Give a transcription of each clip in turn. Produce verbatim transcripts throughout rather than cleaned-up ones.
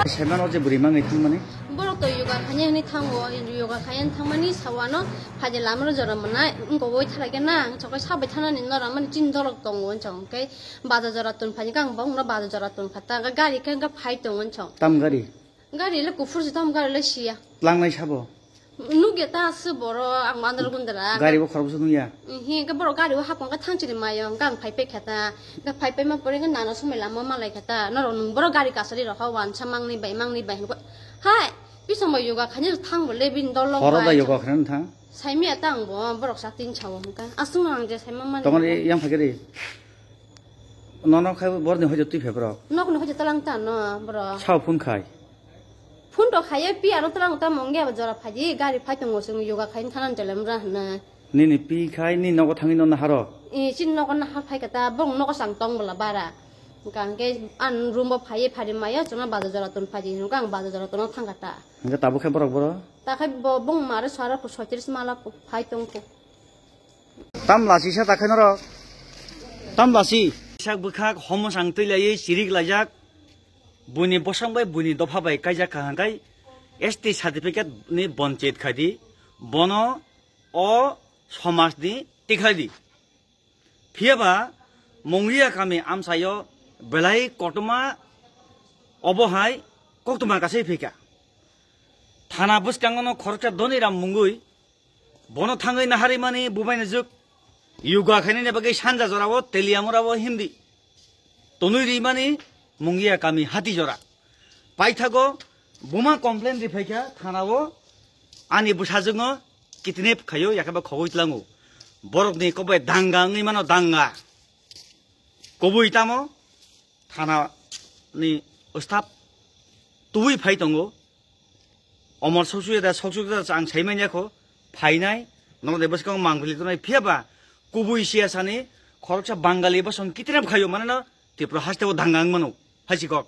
Saiman o je bwrwi mangwi thangmani? Borok to yoga khainai hwnwi thango, yoga khainani thangmani sawano phaidi lamaro jora mwnai, wngkha wai thalai khe na, ang chokai sabai thanani norok mani chini dolok tongo hwnchong, hwnkhe baja jora tun phaidi khe ang bongno baja jora tun kha ta, hwnkhe gari khe hwnkhe phai tongo hwnchong. Tam gari? Gari le kuphur se tam gari le siya. Tlangnai sabo? Nugya ta aswk borok, ang mandar gundra. Gari bo khoroksa nungya? Hi, hwnkhe borok gari o hapang khe thangchili mayo, hwnkhe ang phai pekha ta. Hwnkhe phai paima pore hwnkhe nana somoi lama malai kha ta. Norok nwng borok gari kasari rok ha wansa mangni bai, mangni bai hwnkhe. Hai, bisong bai yoga khainai thang bo le bini dol lok. Horo da bai yoga khainai thang? Saimya ta ang bo, borok sa tin sao hwnkhe. Aswk ang je saima mani. Tongoni yang phageri. Nono khai borni hoito twi phai borok. Nokni hoito talang ta no borok. Sao phone khai. Phone to khaiya pi aro twlang ta mongya ba jora phaidi gari phai tongo chwng yoga khaina thanan telem ra hwnwi. Nini pi khai ni nogo thangwi no naharo? E, chini nogo nahar phai kha ta, bong nogo chang tong bwla bara. Hwnkhe an room bo phaiwi phari maya chwngno baja jora ton phaidi hwnwi ang baja jora tono thang kha ta. Hwnkhe tabuk khe borok boro? Ta khai bo bong mare sara ko soitris mala ko phai tong kho. Tam lasi sa ta khai norok? Tam lasi? Sak bwkhak homo sang twi laiwi chirik laijak. Buini bosong bai buini dopha bai kaijak kha hwnkhe S T certificate ni bonchit khai di, bono o somaj ni tikhlai di. Phiya ba Mungia kami amchaio belai kotorma, obo hai koktwma kasai phika. Thana bwskango no khoroksa Dhoniram mungwi Bono thangwi naharwi mani bubaini jwk. Yoga khainani bagwi sanja jorao Teliamurao himdi tonwi rimani Mungia kami hati jora. Paithago buma complain riphaikha thanao, ani bwsajwkno kidnap khaio, yakhe ba khogwi tlango. Borokni kobai danga wngwi mano, danga. Kubui tamo thana ni staff tubui phai tongo. Omor soksuya da, soksuya da ang sai manya kho, phainai, nono de bwskang mangpili tonai, phiya ba kubui siya sani khoroksa Bangali bosong kitrem khayo, manano Tripura haste o danga wng mano, haisi kok.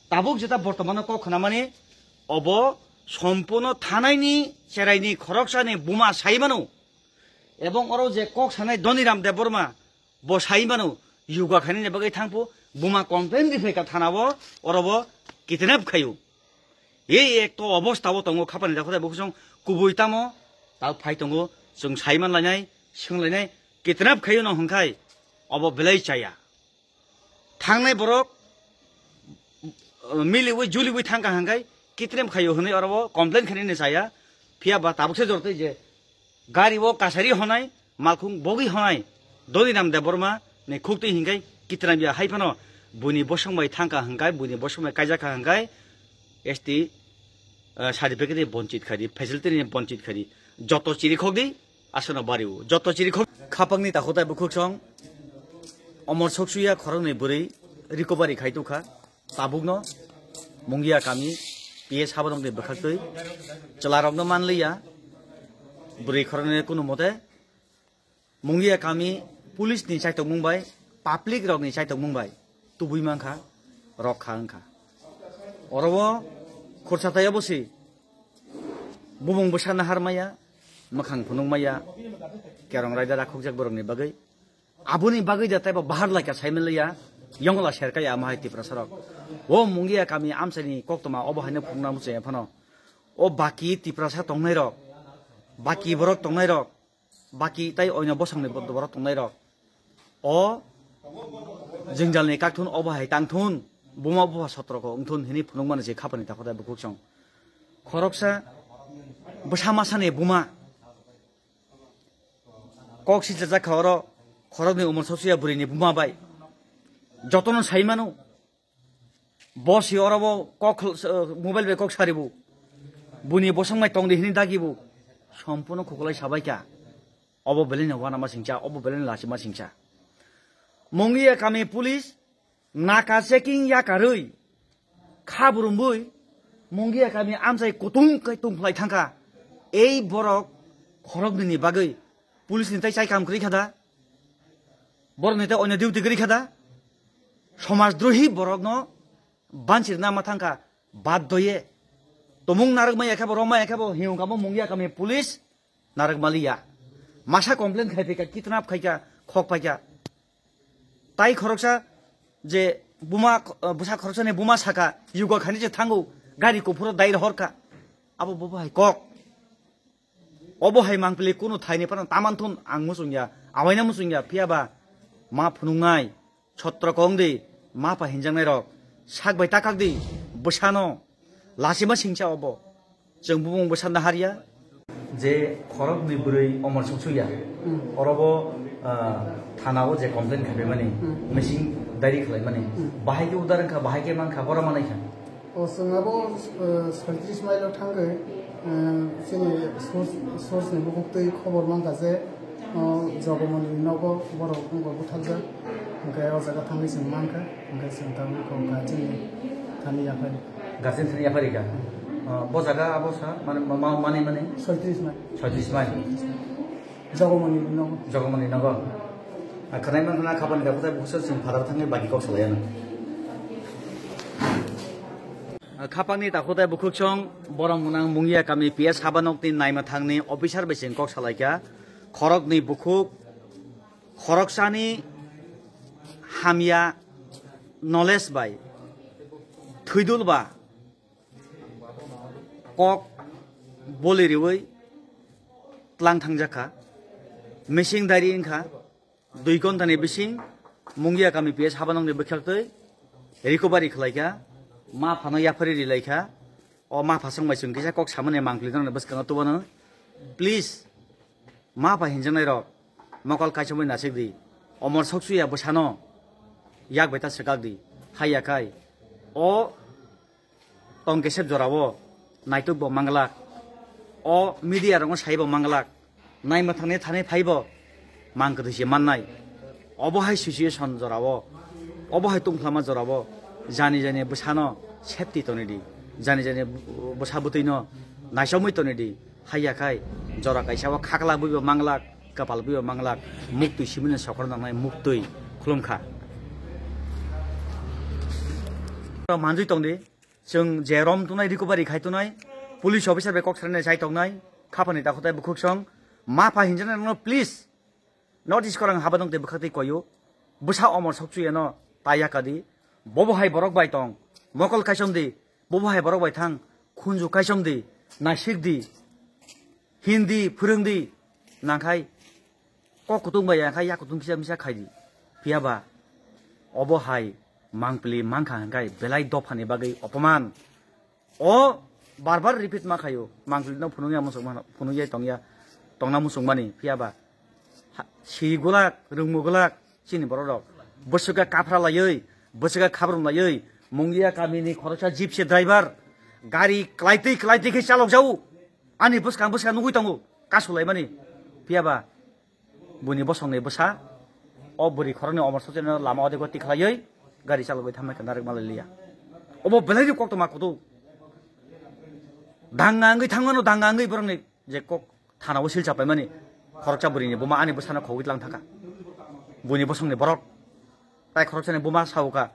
Tabuk jeta bortomano kok khna mani, obo sompuno thanaini cheraini khoroksani buma sai mano, ebong oro je kok sanai Dhoniram Debbarma, Bo sai mano, yoga khainani bagwi thangphu, buma complain riphaikha thanao, orobo kidnap khaio. Ei ek to obostha o tongo khapani dakho dai bukhusong kubui tamo, ta phai tongo, chwng sai man lainai, swng lainai, kidnap khaio no hwnkhai, obo belai chaya. Thangnai borok, miliwi juliwi thangkha hwnkhai, kidnap khaio hwnwi orobo complain khainani chaya, phiya ba tabukse jortwi je, Gari o kasari honai, malkhung bogwi honai, Dhoniram Debbarma ni khuktwi hinkhai kitram ya hai phano buini bosong bai thangkha hinkhai, buini bosong bai kaijakha hinkhai, S T, eh, certificate ni bonchit khaidi, facility ni bonchit khaidi, joto chiri khokdi, aswkno bari o, joto chiri khok. Khapangni takhutai bukhuk song, omor soksuya khoroknwi bwrwi recovery khai tukha. Tabukno Mungia kami P S haborokni bwkhaktwi chwlarokno manliya, bwrwi khoroknwi kunu mote Mungia kami police ni chaitokmung bai, public rokni chaitokmung bai tubui mankha, rok kha wngkha. Oro o khursa tai obo si bumung bwsa nahar maya, mwkhang phunuk maya, kerong raida rakhokjak borokni bagwi. Aboni bagwi da taibo bahar laikha saimanliya, yongla serkaya ama hai Tiprasa rok. O Mungia kami amchaini koktoma obo haino phunukna muchungya phano. O baki Tiprasa tongnai rok, baki borok tongnai rok, baki tai oino bosongni bo-, borok tongnai rok. O jwngjalni kakthun obo hai tangthun, buma bupha sotroko wngthun hini phunukmani se khapani takhutai bukhuk song. Khoroksa bwsa masani buma. Kok sichajak kha oro khoroknwi umor soksuya bwrwini buma bai. Jotono sai mano. Bo si oro bo kok khol-, mobile bai kok saribu. Buni bosong bai tongdi hini dagibu. Sompuno khukulai sabaikha. Obo belai no wanama singcha, obo belai no lachima singcha. Mungia kami police naka checking yakarwi kha burumwi Mungia kami amchai kutung kai tungphlai thangkha. Ei borok khoroknwini bagwi police ni tai chai kam kwrwi kha da? Borok ni tai oino duty kwrwi kha da? Somaj drohi borok no banchirna ma thangkha, baddoye Tomung narwk maya khe bo, rw maya khe bo, hiyung kamo mungya kami police narwk maliya. Masa complain khai phaikha, kidnap khaikha, khok phaikha. Tai khoroksa je buma, bwsa khoroksani buma saka, yugo khani je thango, gari kuphuro dai rohorkha. Abo bobo hai kok. Obo hai mangpili kunu thaini phano taman thun ang muchungya, awaina muchungya, phiya ba ma phunuknai, chotro kong di, ma pa hinjaknai rok, sak bai takak di, bwsano, lasima singcha obo. Chwng bumung bwsa naharya. Je khoroknwi bwrwi omor suksuya, orobo, ah, thana o je complain khaimani, missing diary khlaimani, bahai khe udar wngkha, bahai khe mankha, bora manai kha. O chwng abo, eh, soitris mile o thangwi, eh, chini source, source ni bukhuk twi khobor mankha je, o Jogomoni ni nogo borok wngkha butharjak, hwnkhe o jaga thangwi chwng mankha, hwnkhe chwng tabuk wngkha chini thani yaphari. Guardian thani yaphari kha? O, bo jaga abo sa, mane, ma, ma, mane, mane? Soitris mile. Soitris mile. Jogomoni ni nogo. Jogomoni nogo. Ah, khwnai mankha na khapani da bukhuk twi bukhuk chwng phadar thangwi bagi kok salai ano. Ah, khapangni takhuk twi bukhuk chwng borok mwnang mungya kami P S Habanokni naima thangni officer bai chwng kok salaikha. Khoroknwi bukhuk, khoroksani hamya knowledge bai thwidul ba kok boli riwi tlang thangjak kha. Missing diary wngkha, dui ghontani bising mungya kami P S Habanokni bwkhaktwi recovery khlaikha, ma phano yaphari rilaikha. O ma phasong bai chwng kisa kok samani mangpili nokni bwskango tubano. Please, ma pha hinjaknai rok mokol kaichomwi nasik di. Omor soksuya bwsano yak bai ta swkak di. Haiya khai o tong kesep jorao naituk bo manglak, o media rokno sai bo manglak, naima thangni thani phai bo mang kwthwi se mannai. Obo hai situation jorao, obo hai tungphlama jorao jani jani bwsano safety toni di, jani jani bwsa bwtwino naichomwi toni di. Haiya khai jora kaisa o khakla bwi bo manglak, kapal bwi bo manglak, muktwi simino sokhor nangnai muktwi khulumkha. Manjui tongdi. Chwng je rom tunai, recovery khai tunai, police officer bai kok sanai chai tongnai, khapani takhuk twi bukhuk song, ma pha hinjaknai rokno please notice korang haba nong tei bwkhak tei koyo, bwsa omor sokchuyano ta yakadi, bobo hai borok bai tong, mokol kaichom di, bobo hai borok bai thang, khunju kaichom di, naisik di, hindi phwrwng di, nangkhai kok kutung bai yang kha yak kutung kisa misa khai di. Phiya ba obo hai mangpili mangkha hwnkhe belai dophani bagwi opoman. O bar bar repeat ma khaio, mangpili no phunukya muchung mano, phunukya tongya, tongna muchung mani. Phiya ba ha, si gulak, rungmu gulak, chini borok rok. Bwswk khe kaphra laiwi, bwswk khe khabrum laiwi, Mungia kamini khoroksa gypsy driver, gari klaitwi klaitwi khe chalok jau. Ani bwskang bwskang nugui tongo, kasu laimani. Phiya ba, buini bosongni bwsa, o bwrwi khoroknwi omor sokcheno lama odego tikhlaiwi gari chalogwi thamai khe narwk malai liya. Obo belai ni koktwma kutu. Danga wngwi thangmano, danga wngwi borokni je kok thanao sil chapaimani, khoroksa bwrwini buma ani bwsano khogwi tlang thaka. Buini bosongni borok, tai khoroksani buma sauka,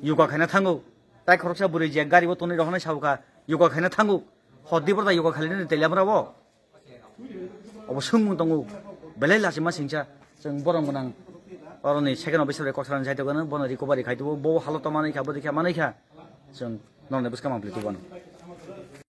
yoga khaina thango. Tai khoroksa bwrwi je gari o tonwi rohornai sauka, yoga khaina thango. Hodi borda yoga khalinani telamra o. Obo swngmung tongo, belai lachima singcha, chwng borok gwnang, oroni second officer bai kok salani saitogano, bono recovery khai tubo, bo halot manwi kha, bo dikha manwi kha, chwng norokni bwskang mangpili tubano.